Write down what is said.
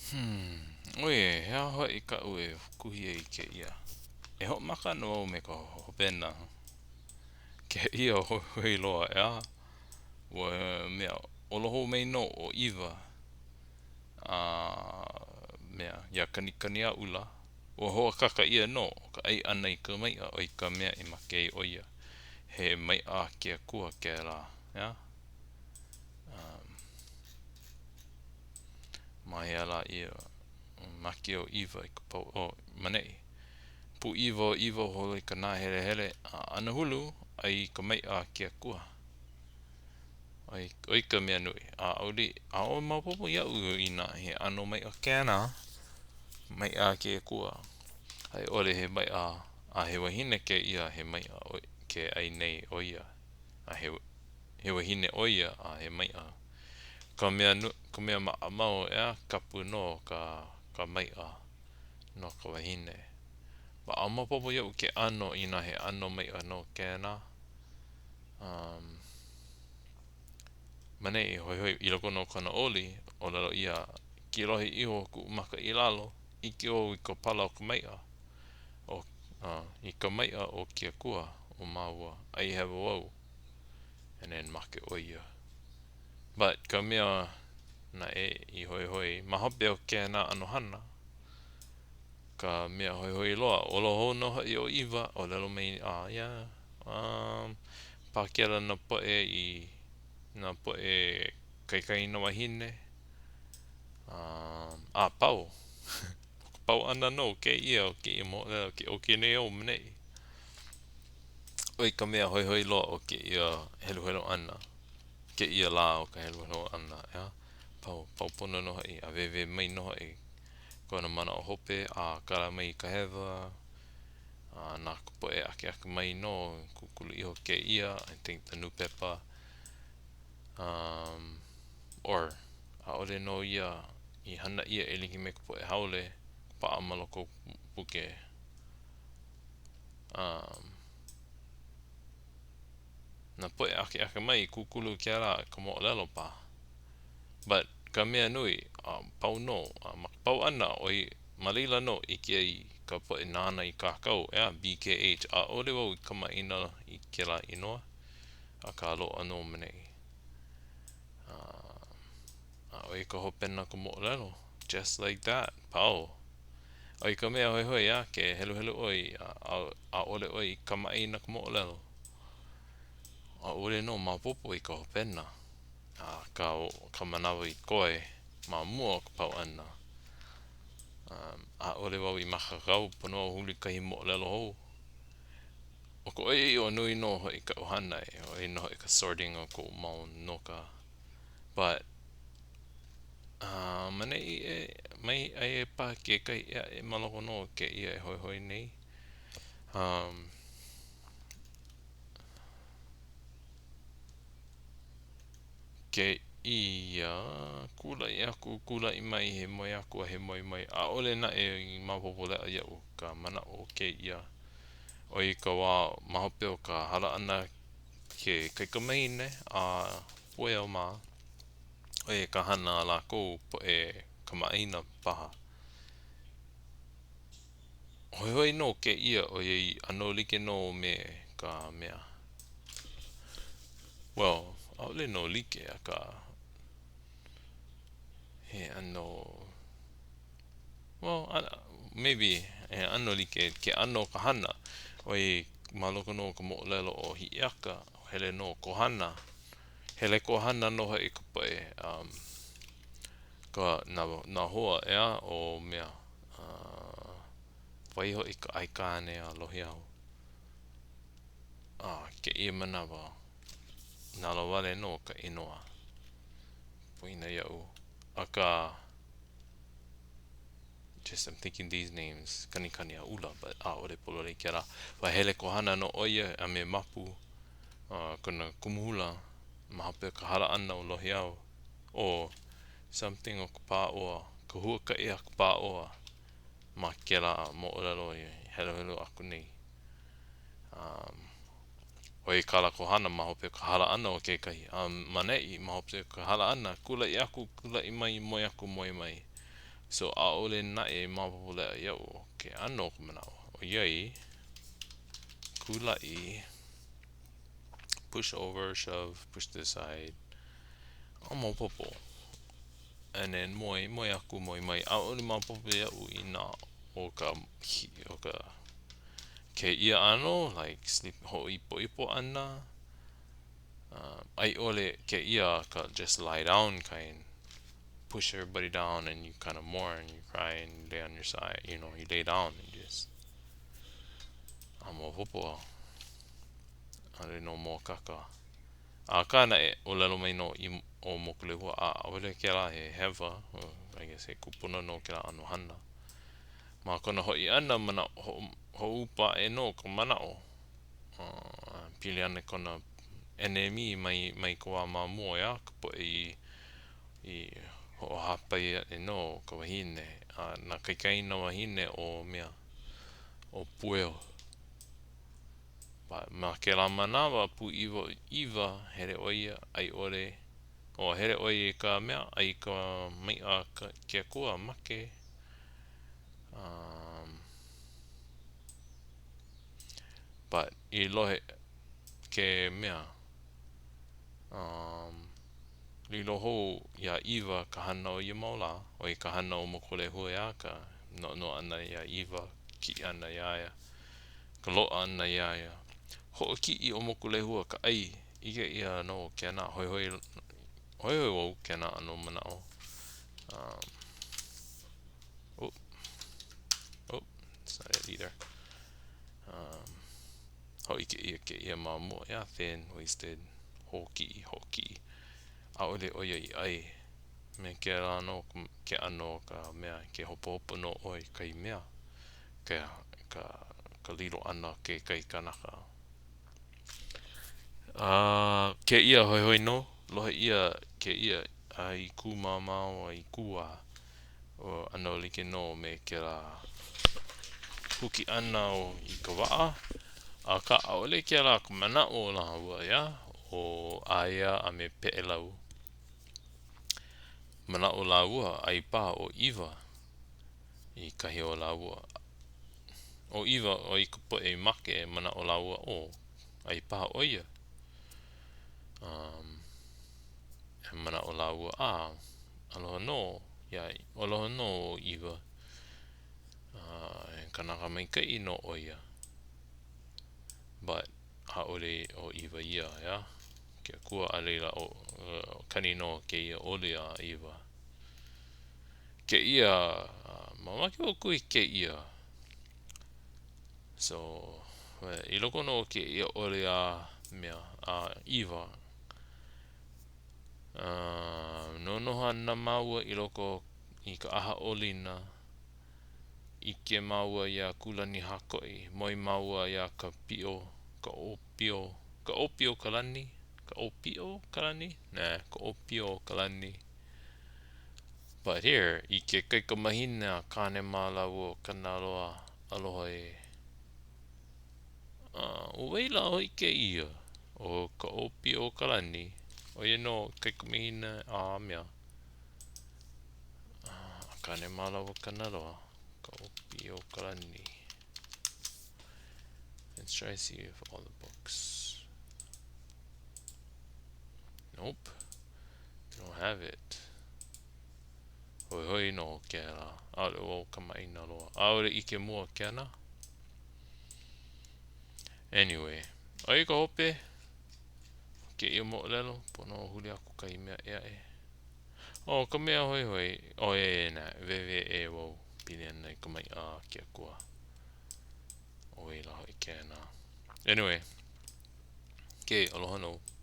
Hmm, ʻOe, he aha hoʻi kaʻu e kuhi ai i kēia? E hoʻomaka ana wau me ka hopena kēia hoihoi loa, ʻeā? Ua mea olo hou mai nō ʻo ʻIwa a mea iā Kanikaniaʻula. Ua hoʻākāka ʻia nō ʻo ka ʻai ʻana i ka maiʻa ʻo ia ka mea e make ai ʻo ia. He maiʻa a ke akua kēlā, ʻeā? Ma hea lā ia make ʻo ʻIwa i ka pau, oh, maneʻi. Pūʻiwa ʻo ʻIwa holo i ka nāhelehele a anahulu ʻai i ka maiʻa a ke akua. ʻO ia ka mea nui. ʻAʻole, ʻaʻole maopopo iaʻu inā he ʻano maiʻa kēnā, maiʻa a ke akua. A i ʻole he maiʻa a he wahine kēia he maiʻa ke ʻai nei ʻo ia. A he he wahine ʻo ia a he maiʻa. Ka mea nu, ka mea maʻamau, ʻeā, kapu nō ka, ka maiʻa no ka wahine. But ʻaʻole maopopo iaʻu ke ʻano inā he ʻano maiʻa nō kēnā. Um, maneʻi, hoihoi, i loko nō o kona oli, ʻōlelo ʻia, kilohi iho kuʻu maka i lalo, ʻike wau i ka pala o ka maiʻa, o, uh, i ka maiʻa o ke akua o māua, ʻai hewa wau. And then make ʻo ia. But ka mea naʻe i hoihoi, ma hope o kēnā ʻano hana, ka mea hoihoi loa, olo hou nō hoʻi ʻo ʻIwa, ʻōlelo mai, ah, yeah, um, pākela nā poʻe i nā poʻe kaikaina wahine, um, a pau. ʻO ka pau ʻana nō kēia o kēia moʻolelo ke ʻoki nei au maneʻi. ʻO ia ka mea hoihoi loa o kēia heluhelu ʻana, kēia lā o ka heluhelu ʻana, ʻeā? Pau, pau pono nō hoʻi, a wēwē mai nō hoʻi kona manaʻo hope, a kala mai i ka hewa, a na ka poʻe akeakamai nō kūkulu iho kēia, I think the nūpepa, um, or ʻaʻole nō ia i hana ʻia e like me ka poʻe haole, paʻa ma loko o puke. Um, nā poʻe akeakamai i kūkulu kēlā ka moʻolelo paha. But ka mea nui, a pau nō, a ma ka pau ʻana, ʻoi, ma laila nō ʻike ai ka poʻe nāna i kākau, ʻeā, BKH, ʻaʻole wau i kamaʻāina i kēlā inoa, akā loaʻa nō maneʻi. Um, a ʻo ia ka hopena o ka moʻolelo. Just like that, pau. ʻO ia ka mea hoihoi, ʻeā, ke heluhelu ʻoe, ʻaʻole ʻoe i kamaʻāina ka moʻolelo. ʻAʻole nō maopopo i ka hopena a ka, ka manawa i koe ma mua o ka pau ʻana. Um, ʻaʻole wau i mākaukau, pono au huli kahi moʻolelo hou. ʻO ka ʻoiaʻiʻo nui nō hoʻi kaʻu hana e, ʻo ia nō hoʻi ka sorting o koʻu mau noka. But, A maneʻi e mai aia paha kekahi ʻē aʻe ma loko nō o kēia e hoihoi nei. Um, kēia kulaʻi aku, kulaʻi mai, he moe aku a he moe mai. ʻAʻole naʻe i maopopo leʻa iaʻu ka manaʻo o kēia. ʻO ia ka wā ma hope o ka hala ʻana ke kaikamahine a Pueo mā. ʻO ia ka hana a lākou poʻe kamaʻāina paha. Hoihoi nō kēia ʻoiai ʻano like nō me ka mea. Well, ʻaʻole nō like, akā he ʻano, well, maybe he ʻano like ke ʻano o ka hana ʻoiai ma loko nō o ka moʻolelo o Hiʻiaka, hele nō kohana. Hele kohana nō hoʻi ka poʻe um, ka, nā, nā hoa, ʻeā, o mea, uh, wai hoʻi ka aikāne a Lohiau. A, kēia manawa, nalowale nō ka inoa. Poina iaʻu. Akā, just I'm thinking these names, Kanikaniaʻula, but ʻaʻole pololei kēlā. Ua hele kohana nō ʻo ia a me Mapu. a kona kumu hula ma hope o ka hala ʻana o Lohiau, ʻo something o ka pāʻoa, ka huakaʻi a ka pāʻoa ma kēlā moʻolelo i heluhelu aku nei. Um, ʻo ia kā lākou hana ma hope o ka hala ʻana o kekahi, a maneʻi ma hope o ka hala ʻana, kulaʻi aku, kulaʻi mai, moe aku, moe mai. So ʻaʻole naʻe maopopo leʻa iaʻu ke ʻano o ka manaʻo, ʻoiai, kulaʻi, push over, shove, push to the side, ʻaʻole maopopo. And then moe, moe aku, moe mai. ʻAʻole maopopo iaʻu inā ʻo ka ʻo ka kēia ʻano like sleep hoʻoipoʻipo ʻana a i ʻole kēia ka just lie down kind push everybody down and you kind of mourn you cry and you lay on your side you know you lay down and just a maopopo ʻaʻole nō mōakāka. Akā naʻe, ʻōlelo mai nō i ʻo Mokulehua, a ʻaʻole kēlā he hewa, I guess he kūpono nō kēlā ʻano hana. Ma kona hoʻi ʻana, manaʻo, hoʻoūpa aʻe nō ka manaʻo, pili ana kona ʻenemi mai, mai ka wā ma mua, ʻeā, ka poʻe i, i hoʻohāpai aʻe nō ka wahine, a nā kaikaina wahine o mea, o Pueo. But ma kēlā manawa, pūʻiwa ʻo ʻIwa, hele ʻo ia, a i ʻole, ʻo hele ʻo ia i ka mea, ʻai i ka maiʻa a ke akua, make. Um, but i lohe ke mea, um, lilo hou iā ʻIwa ka hana o ia mau lā, ʻo ia ka hana o Mokulehua ʻeā, ka noʻonoʻo ʻana iā ʻIwa, kiʻi ʻana iā ia. Ka loaʻa ʻana iā ia. Hoʻokiʻi ʻo Mokulehua ka ʻai. ʻIke ʻia nō kēnā. Hoihoi, hoihoi wau kēnā ʻano manaʻo. Um, oh, oh, that's not it either. Um, hōʻike ʻia kēia ma mua, yeah, thin, wasted, hōkiʻi, hoʻokiʻi. ʻAʻole ʻo ia i ʻai. Me kēlā nō ke ʻano o ka mea, ke hopohopo nō ʻoe i kahi mea. Ka, ka, ka lilo ʻana o kekahi kanaka. A kēia hoihoi nō, lohe ʻia kēia a i kū mamao a i kū a ʻo ʻano like nō me kēlā huki ʻana o i ka waʻa, akā ʻaʻole kēlā ka manaʻo o lāua, ʻeā, ʻo Aea a me Peʻelau. Manaʻo lāua ʻai paha ʻo ʻIwa. I kahi o lāua ʻo ʻIwa, ʻo ia ka poʻe i make, manaʻo lāua, ʻo, ʻai paha ʻo ia. Um, e manaʻo lāua, a, aloha nō, iā, aloha nō ʻo ʻIwa. Uh, he kanaka maikaʻi nō ʻo ia. But, ʻaʻole ʻo ʻIwa ia, ʻeā? Ke akua, a laila, ʻo, kani nō kēia oli a ʻIwa. Kēia, mamake wau kuhi kēia. So, i loko nō o kēia oli a mea, a ʻIwa, uh, nonoho ana māua i loko i ka ʻaha ʻolina, ʻike māua iā Kūlanihākoʻi, moe māua iā ka piʻo, ka ʻōpio, ka ʻōpio ka lani, ka ʻōpiʻo ka lani? Nah, ka ʻōpio ka lani. But here, i ke kaikamahine a Kāne mā lāua ʻo Kanaloa, aloha ē. Uh, ʻo wai lā hoʻi kēia? ʻO ka ʻŌpiʻokalani, ʻo ia nō kaikamahine a mea. Uh, a Kāne mā lāua ʻo Kanaloa, ka ʻŌpiʻokalani. Let's try to see if all the books. Nope. They don't have it. Hoihoi nō kēlā. ʻAʻole wau kamaʻāina loa. ʻAʻole ʻike mua kēnā. Anyway, ʻo ia ka hope o kēia moʻolelo. Pono e huli aku kahi mea ʻē aʻe. ʻO ka mea hoihoi, ʻo e nā, wēwē ʻē wau pili ana i ka maiʻa a ke akua. ʻO wai lā hoʻi kēnā. Anyway, okay, aloha nō.